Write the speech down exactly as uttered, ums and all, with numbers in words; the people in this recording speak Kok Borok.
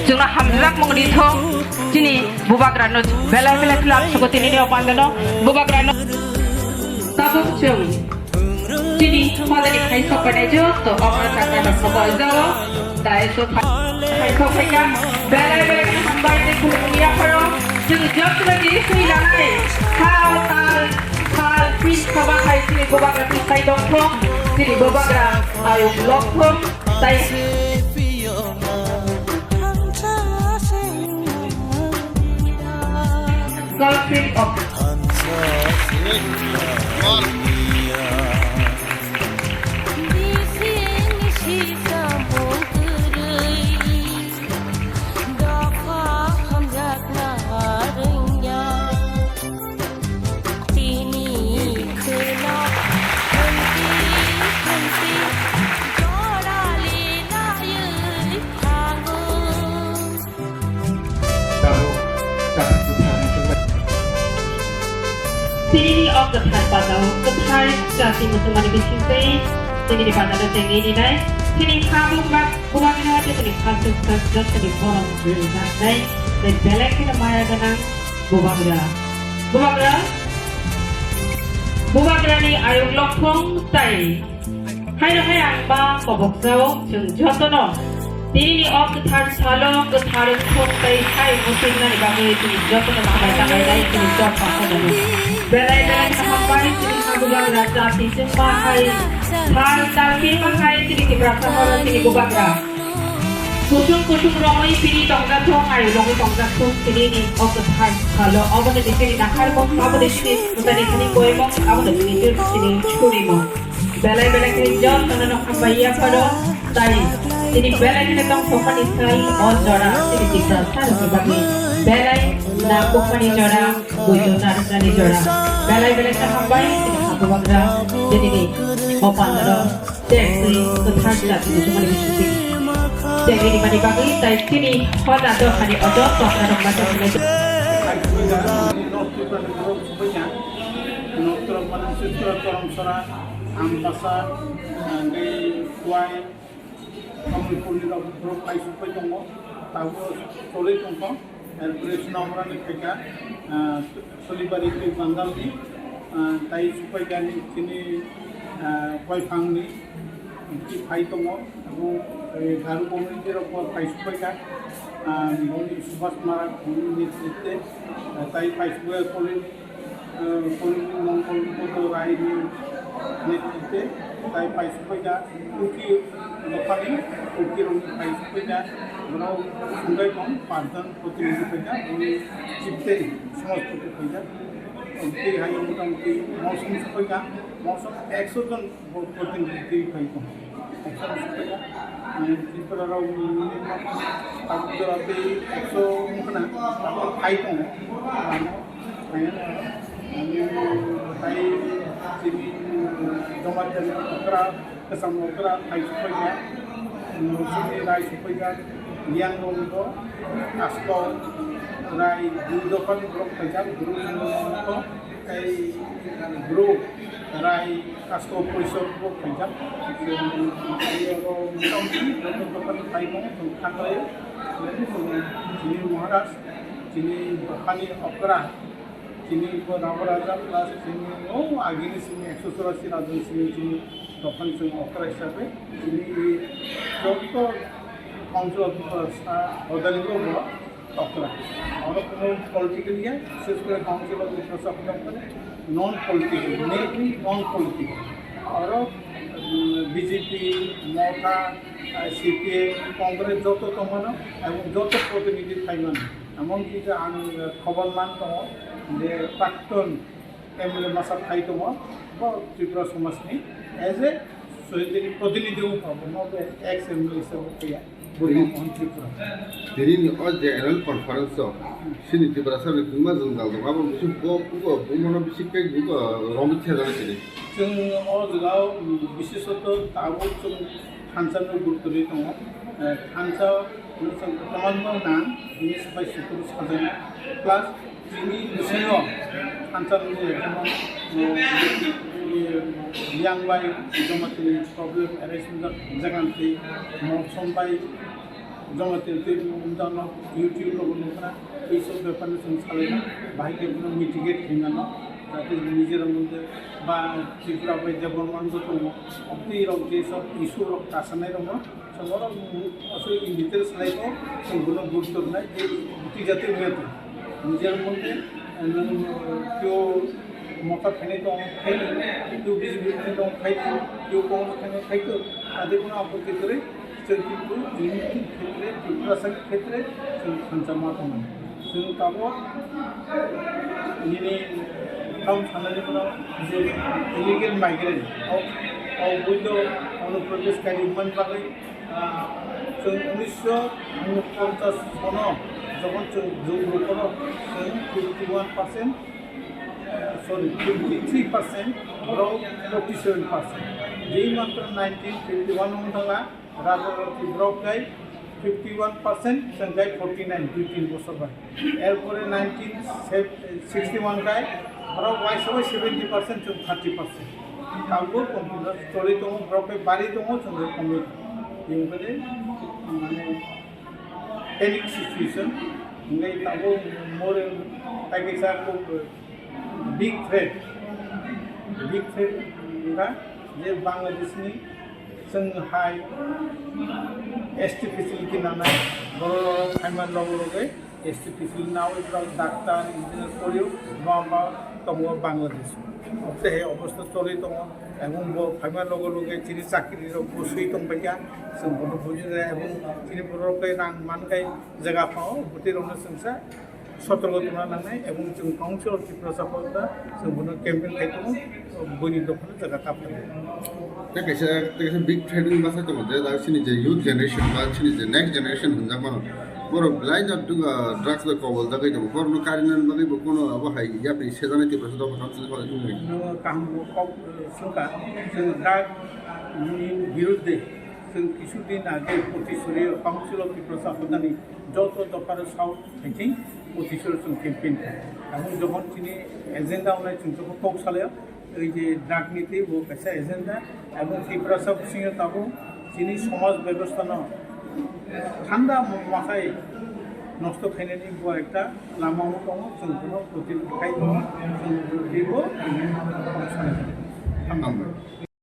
Chwngno hamjakmung rithok, chini bubagrano belai belai khlai sukoti nini o pandano bubagrano. Tabuk chwng chini pondani khaisok panai jotto okra chakra rok no boljao. Dai so khaisok phaikha, belai belai khe hambai tei khulumung yapharo. Chwng jotto bai twi swi lanai. Thal, tal, thal, pin khoba khai chini bubagra twi sai dongthok. Chini bubagra ayung lokthok. Tai girlfriend of Tini kheno khunti khunti jorali naiwi thango. Tabuk, tabuk bwthar muchungma. Tini o kwthar pata o kwthar chati muchungmani bisingtwi tini ni pata no tengwi ninai. Tini ha bumba bumani no tini khasuk sak jotoni borom ringjak nai. Tei belai kheno maya gwnang. Bubagra. Bubagra. Bubagrani ayuk lokthong tai. Haino hai ang ba kobok jao chwng jotono. Tini ni o kwthar salo kwthar wngthong tai hai muchungnani bagwi tini jotono nabai tangai nai tini jok pakhajano. Belai belai khe hambai tini ha bubagra jati chwngma hai thal talkirma hai tini Tiprasa horo tini bubagra. Kusung kusung romwi pini tongjathung, ayu romwi tongjathung, tini ni o kwthar salo, obo ni bisini naharmung, obo ni sini mutani thani koimung, obo ni bisini sini surimung. Belai belai khe jottono no hambai yapharo, tai tini belai kheno tongthokmani sal o jora, tini tiksa sarokni bagwi belai na kukmani jora, buijo narwknani jora. Belai belai khe hambai, tini habubagra, tini ni o pandaro. Tei kwthar jati ni jumani bisingtwi. Tei rimani bagwi tai chini hoda dophani o jotto khna rok ma tongmani. North Tripura ni borok sufai ya. North Tripura ni Sitra, Karamsara, Ambasa, tei Khowai, Kamalpur ni rok borok phai sufai tongo. Tabuk choli tongkha. Erpore Sonamuda ni phaikha, ah, Solibari tei Bangal ni, ah, tai sufai gani chini, ah, Koiphang ni twi phai tongo. Abo, eh, Garu community rok bo phai sufai kha, ah, boni Subhas Marak boni netritwe, ah, tai phai sufai kha. Kolini, eh, Kolini Mongol Koto Rai ni netritwe tai phai sufai kha. Kuki dophani, Kuki rokni phai sufai kha, borok sungbai tong, panchjon protinidhi phai kha, boni chieftain samajpati phai kha. Tei hai motamuti mosong sufai kha, mosong ekso jon bo protinidhi phai tong. Ekso jon sufai kha, eh, Tripura rok ni tabuk jora tei ekso wngkha na, tabuk phai tongo. Ani, ani, tai chini, Jamatia ni okra, kwcham okra, tai sufai kha, chini rai sufai kha, yang rok bo, Kasko rai, dui dopha ni borok khaijak, bru songno tei bru rai, Kasko porisod bo khaijak. Ani oro motamuti joto dopha ni tai no thang lai, chini Maharaj, chini dopha ni okra, chini bo Rama Raja plus chini o agini chini ekso churasi raja chini, chini dophani chwng okra hisabe chini joto council of Tiprasa sa hodani bo bo okra. Oro kono political ya, bises kore council of Tiprasa sa hodani non political, mainly non political. Oro, mm, B J P, Motha, ah, C P M, Congress joto tongmano, ebong joto protinidhi phaimano. Emonki je ang khobor man tongo je praktun M L A masa phai tongo, bo Tripura somajni as a society ni protinidhi wngkha, bo no be ex M L A hisabe phaiya, bo Tini, Mohan Tripura. Tini ni o general conference o chini Tiprasa ni kwbangma jwngjal tongo, abo bisi bo, bo, bo, bono bisi khe bo, bo, romwi thajak tini. Chwng o jaga o, um, bishesoto tabuk chwng thansa no gurutwi tongo. Eh, thansa no chwng kwbangma nang, bini swbai sukuru sajak. Plus, Chini bisingo thansa rok ni jemon, uh, yang bai joma tini problem arise wngjak, jagan twi moksom bai joma tini twi wngjak no YouTube rogo nukha, ei sob bepar no chwng salai bahai khe bono mitigate khaimano, jate nijera moddhe ba Tripura bai Debbarma wngjak tongo, obtwi rok je sob issue rok kasanai rok no Chwng oro aswk in detail sanai khe chwng bono gurutto rwnai je bwtwi jatwi wngya tong. Nijera moddhe, eh, nwng, eh, keo mota phainai tong, phaidi, keo B J P phainai tong, phaidi, keo Congress phainai, phaidi, tei bono apotti kwrwi chwng kintu unity khetre, Tiprasani khetre chwng thansa ma tongo. Chwng tabuk nini tamo sanani bono je illegal migrant, o, o buino Andhra Pradesh kaiwi man bagwi, ah, chwng unisho unoponchas sono jokhon chwng Bru-, Bru-, chwng fifty one percent, sorry, fifty three percent, borok forty seven percent. Jei matro nineteen fifty one wng thangla, Rajarati borok khai fifty one percent, chwng khai forty nine, dui tin bosor bai. Erpore nineteen sixty one khai borok waisa bai seventy percent, chwng thirty percent. Tabuk continue choli tongo, borok khai bari tongo, chwng khai komwi tongo. Bini bagwi, mane, panic situation, hingke tabuk more tai kaisa big threat, big threat wngkha je Bangladeshni chwng hai S T facility nanai, borok phaima logo loge S T facility naui borok doctor, engineer porio, buma ba tongo Bangladesh. Obte he obostha choli tongo, ebong bo phaima logo loge chini chakri rok bo sui tong paikha, chwng bono buji rw, ebong chini borok rok rang man kai jaga phano, bwtwi rokno chwngsa sotorko tongna nangnai, ebong chwng Council of Tiprasa Hoda chwng bono campaign khai tongo, buini dophano jaga ta phai. Tei kaisa, tei kaisa big threat wngma sai tongo je, da chini je youth generation ba chini je next generation hwnjak mano, borok belai no drugs bai kobol jagwi tongo, borokno karinani bagwi bo kono abo hai yapri sejaknai Tiprasa Dopha Council ni hoda thumwi. Nogo kaham bo kok, eh, swngkha, chwng drug ni birudde chwng kisu din age Potichuri Council of Tiprasa Hodani joto dopharo South I think Potichuri chwng campaign khai. Abo jokhon chini agenda onai chwng jokhon kok salaio, ei je drug ni tei bo kaisa agenda, abo Tiprasa bisingo tabuk chini somaj bebostha no thanda mwsai nosto khainani bo ekta lama o tongo, chwng bono protirodh khai tongo, chwng bo teibo kok salaio. Hambai.